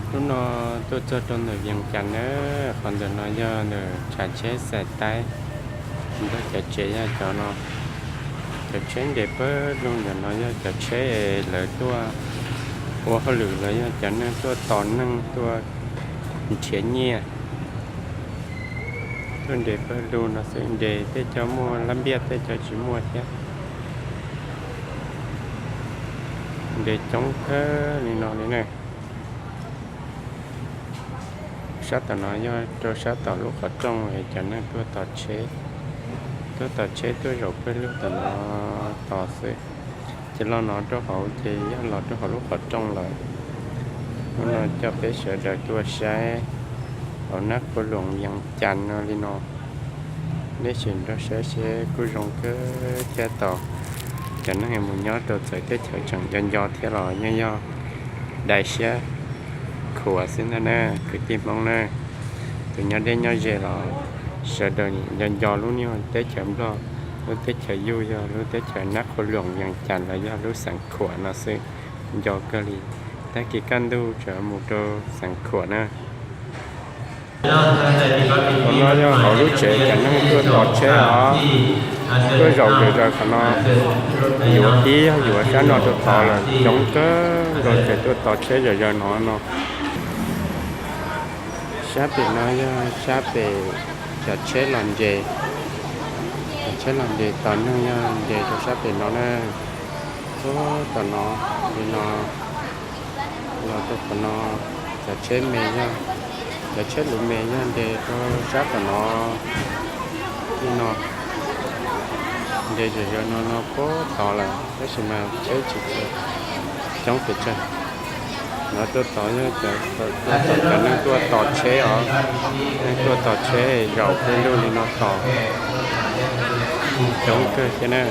Hnub no tuaj txog rau ntawm Vias Cas na, qhov ntawm no yog ntawm tshav tsheb Xais Taib, nrog cov tsev yog cov no. Cov tsheb nres pawg lug ntawm no yog cov tsheb es lawv tuaj ua hauj lwm los yog cov neeg tuaj tos neeg tuaj nrhiav nyiaj. Tuaj nres pawg lug no xwb, nres tej cov muaj lab npiaj tej cov tsis muaj thiab. Nres coob kawg li no li na. Sab tom no yog rau sab tom lub qhov rooj es cov neeg tuaj tos tsheb, tuaj tos tsheb tuaj zaum pawg lug tom no tos xwb. Ces los no rau hauv ces yog los rau hauv lub qhov rooj lawm. Hnub no coj peb sawv daws tuaj saib hauv Nab Qhua Luam Vias Cas no li no. Nej sim nrog saib seb kuj zoo kawg thiab tau. Cov neeg mus nyob rau txawv teb chaws tseem nco nco thiab los yeej yog dai siab khuav xwb ntag na kwv tij Hmoob na. Tus nyob deb nyob ze los sawv daws nco nco lub nyuag teb chaws Nplog, lub teb chaws yug yog lub teb chaws Nab Qhua Luam Vias Cas los yog lub xeev Khuam no xwb, nco kawg li. Tag kis kaj ntug tseem mus rau xeev Khuam na. Qhov no yog hauv lub tsev cov neeg tuaj tos tsheb os. Tuaj zaum zom zaws qhov no, yuav ib yog yuav sab no rau tod lawm, coob kawg nkaus tseem tuaj tos tsheb zom zaws no no. Sab pem no yog sab pem cov tsheb los nres, cov tsheb los nres tos neeg yog nres rau sab pem no na. Ub, tom no, li no, los rau tom no, cov tsheb me yog, cov tsheb luv me yog nres rau sab tom no, li no, nres zom zaws no no puag tod lawm tab sis mas tsheb tsis tshua coob pes tsawg. No tuaj tod yog cov, cov neeg tuaj tos tsheb os, neeg tuaj tos tsheb zaum pawg lug li no tos, coob kawg thiab na.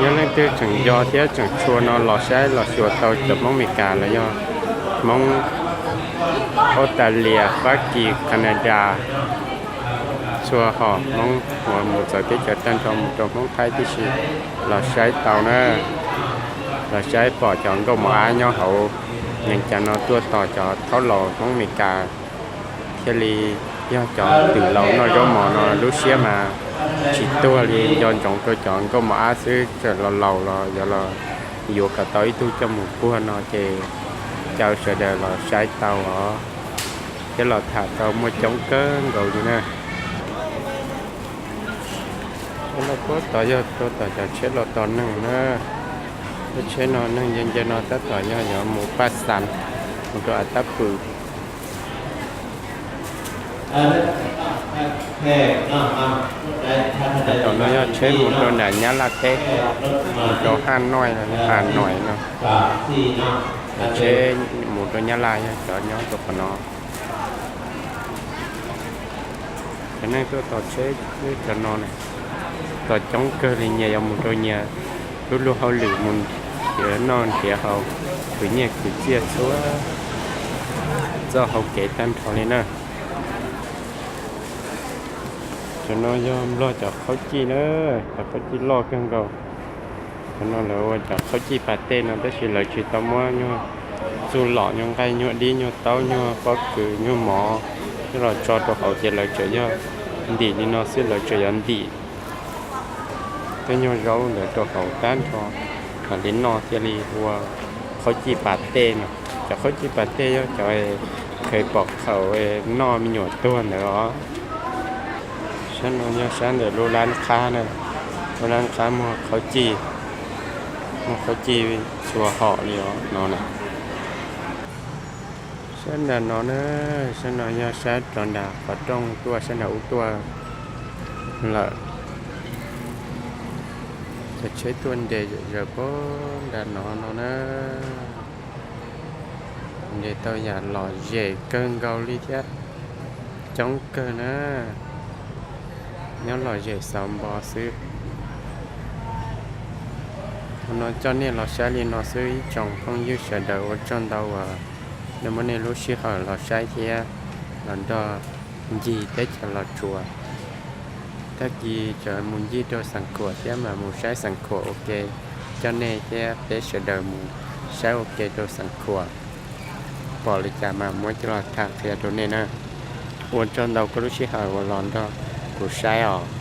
Yog leej twg tseem nco thiab tseem tshua no los saib los xyuas tau cov Hmoob Amelikas los yog Hmoob Australia, Fab Kis, Canada, txhua hom Hmoob uas mus txawv teb chaws tag nrho mus rau Hmoob Thaib tib si los saib tau na, los saib pom cov nkauj mos ab nyob hauv Vias Cas no tuaj tos cov thaub laus Hmoob Amelikas thiaj li yog cov twm laus noj zaub mos no lub siab mas tsis tuag li, nco ntsoov rau cov nkauj mos ab xwb, txawm los laus los yuav los yuav kom tau ib tug coj mus puag no ces caw sawv daws los saib tau os, thiab los tham tau muaj coob kawg nkaus li na. Cov no puag tod yog rau tom cov tsheb los tos neeg na. Lub tsheb no neeg nce nce no tab tom yog yuav mus Paj Xas, mus rau Av Tab Pwm. Tom no yog tsheb mus rau nram Nyab Laj teb, mus rau Haj Nois, Hà Nội no. Cov tsheb mus rau Nyab Laj yog cov nyob rau qhov no. Cov neeg tuaj tos tsheb cov no na, tos coob kawg li, nyias yuav mus rau nyias lub luag hauj lwm, mus nrhiav noj nrhiav haus, khwv nyiaj khwv txiaj txhua txoj hauv kev tag nrho li na. Cov no yog Nplog cov khaub cij na, cov khaub cij loj kawg nkaus. Cov no lawv ua cov khaub cij pas tej no tab sis lawv tsis tau muab nyuag txuj lom, nyuag nqaij nyuag dib nyuag taub nyuag pob kws nyuag mov coj los tso rau hauv ces lawv tseem yog ntim li no xwb, lawv tseem yuav ntim tej nyuag zaub ntawd rau hauv tag nrho, mam li noj thiaj li ua khaub cij pas tej no. Cov khaub cij pas tej yog cov khaws pom khaum noj me nyuam tuag ntawd os. Sab no yog sab ntawm lub lab qhab na, lub lab qhab muag khaub cij, muag khaub cij txhua hom li os no na. Sab nram no na, sab no yog sab rov nram qhov rooj tuaj sab nram ub tuaj lawm. Cov tsheb tuaj nres zom zaws puag nram no no na. Nres tau yam lom zem kawg nkaus li thiab, coob kawg na. Nyob lom zem xauv npo xwb. Thaum no coj nej los saib li no xwb ib tsoom phooj ywg sawv daws, ua tsaug ntau uas nej muab nej lub sij hawm los saib thiab los nrog ncig teb chaws Los Tsuas. Tag kis tseem mus ncig rau Xeev Khuam thiab mam mus saib Xeev Khuam ua ke. coj nej thiab peb sawv daws mus saib ua ke rau Xeev Khuam. Pom li cas mas muab coj los tham qhia rau nej na. Ua tsaug ntau koj lub sij hawm uas los nrog kuv saib os.